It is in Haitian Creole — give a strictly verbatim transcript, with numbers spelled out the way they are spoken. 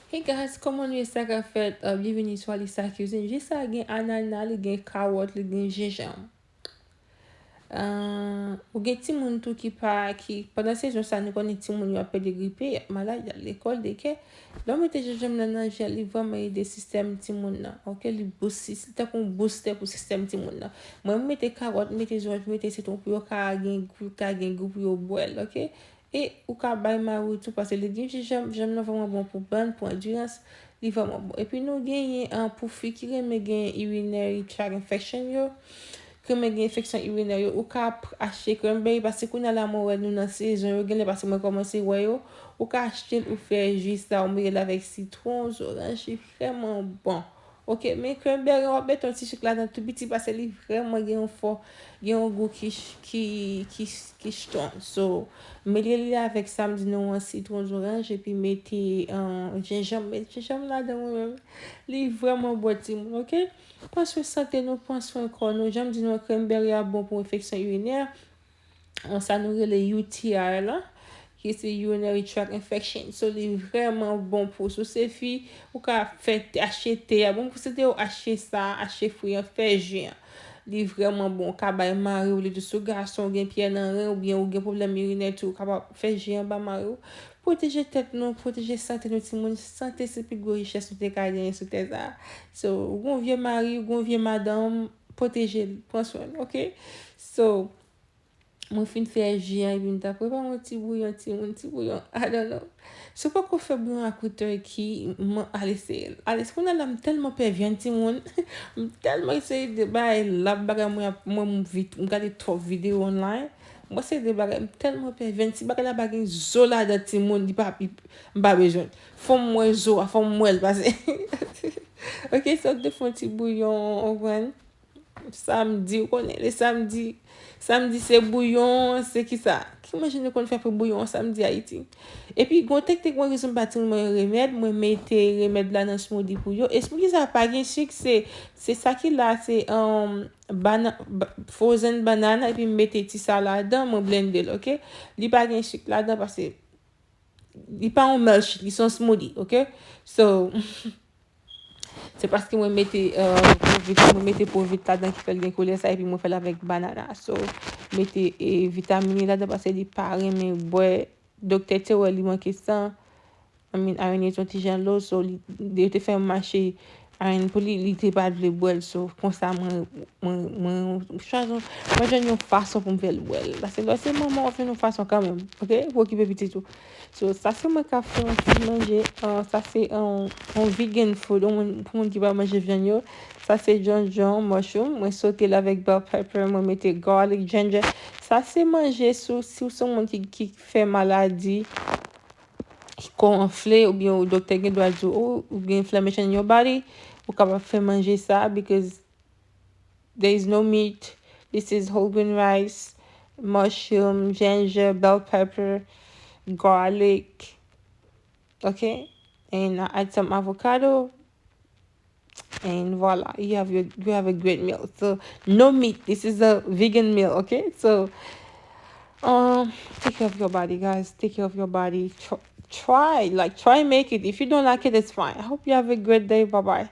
Hey guys, kòman nou ye? Sa k ap fèt? Uh, byenveni sou Alisa Cuisine. Jis sa gen anana, li gen kawòt, li gen jenjanm. Uh, ou gen timoun tou ki pa, ki, pandan sezon sa, nou konnen timoun yo ap pè de gripe, y ap malad, y al lekòl, dekè. Lè w mete jenjanm nan nan je, li vrèman ede sistèm timoun nan. Oke, li bous, li tankou yon boustè pou sistèm timoun nan. Mwen, m mete kawòt, m mete zonyon, m mete sitwon pou yo ka gen, pou yo ka gen gou pou yo bwè l, oke? E ou ka bay mari w tou, paske li gen jenjanm, jenjanm nan vrèman bon pou bann, pou andirans, li vrèman bon. Epi nou genyen, an, pou fi ki renmen gen urinary tract infection yo, ki renmen gen enfeksyon irinè yo, ou ka pr-, achte cranberry, paske kounye a la mwen wè nou nan sezon yo, genlè paske mwen kòmanse wè yo, ou ka achte l, ou fè ji sa, ou mele l avèk sitwon, zoranj, li vrèman bon. Oke, men cranberry, w ap mete yon ti sik ladan tou piti, paske li vrèman gen yon fò, gen yon gou ki, ki, ki, ki strong. So, mele li avèk sa m di nou an, sitwon, zoranj, epi mete, an, jenjanm, mete jenjanm ladan ou menm. Li vrèman bon, timoun, oke? Pran swen sante nou, pran swen kò nou. Jan m di nou, cranberry a bon pou enfeksyon irinè. An, sa nou rele U T I la, ki se urinary tract infection. So, li vrèman bon pou, si w se fi, ou ka fè te, achte te a. Bon, pou se te yo achte sa, achte fwi an, fè ji an. Li vrèman bon. Ou ka bay mari w li tou. Si w gason, ou gen pyè nan ren, oubyen ou gen pwoblèm irinè tou, ou kapab fè ji an ba mari w. Pwoteje tèt nou, pwoteje sante nou, timoun. Sante se pi gwo richès nou te ka genyen sou tè sa a. So, ou gon vye mari, ou gon vye madanm, pwoteje l, pran swen l, oke? So, mwen fin fè ji an, epi m ta prepare yon ti bouyon, timoun, ti bouyon, I don't know. Si w poko fè bouyon ak wi turkey, m, al eseye l. Al eseye, kounye a la, m tèlman pè vyann, timoun. M tèlman eseye de bagay la, bagay mwen ap, mwen, m vit, m gade twòp videyo online. Mwen se de bagay, m tèlman pè vyann, si bagay la pa gen zo ladan, timoun, li pa, li, m pa bezwen l. Fò m wè zo a, fò m wè l pase. Oke, so, m te fè yon ti bouyon, w konprann? Samdi, ou konnen, le samdi, samdi se bouyon, se kisa? Ki manje nou konn fè pou bouyon samdi Ayiti? Epi, gon teknik mwen, rezon pa timoun mwen remèd, mwen mete remèd la nan smoothie pou yo. E smoothie sa pa gen sik, se, se sa ki la, se, um, bana-, ba-, frozen banana, epi m mete ti sa ladan, mwen blende l, oke? Li pa gen sik ladan, paske li pa yon milkshake, li se yon smoothie, oke? So, se paske mwen mete, uh, Provit, mwen mete Provit ladan ki fè l gen koulè sa, epi mwen fè l avèk banana. So, mete, e, vitamin ladan, paske li pa renmen bwè. Doktè te wè li manke san. I mean, Irene te yon ti jan low, so li, yo te fè m mache Irene pou li, li te pa t vle bwè l, so konsa mwen, mwen, mwen chwazi, mwen jwenn yon fason pou m fè l bwè l. Paske lè se manman, w ap jwenn yon fason kanmenm, oke? Pou okipe pitit ou. So, sa se mwen k ap fè yon ti manje, ah, sa se yon, yon vegan food, yon moun, pou moun ki pa manje vyann yo. Sa se djondjon, mushroom, mwen sote l avèk bell pepper, mwen mete garlic, ginger. Sa se manje si w, si w se yon moun ki, ki fè maladi, kò w anfle, oubyen ou doktè gen dwa di w, oh, ou gen inflammation in your body, ou kapab fè manje sa, because there is no meat. This is whole grain rice, mushroom, ginger, bell pepper, garlic. Okay? And I add some avocado. And voila, you have your, you have a great meal. So, no meat. This is a vegan meal, okay? So, um, take care of your body, guys. Take care of your body. Tr-, try, like, try make it. If you don't like it, it's fine. I hope you have a great day. Bye bye.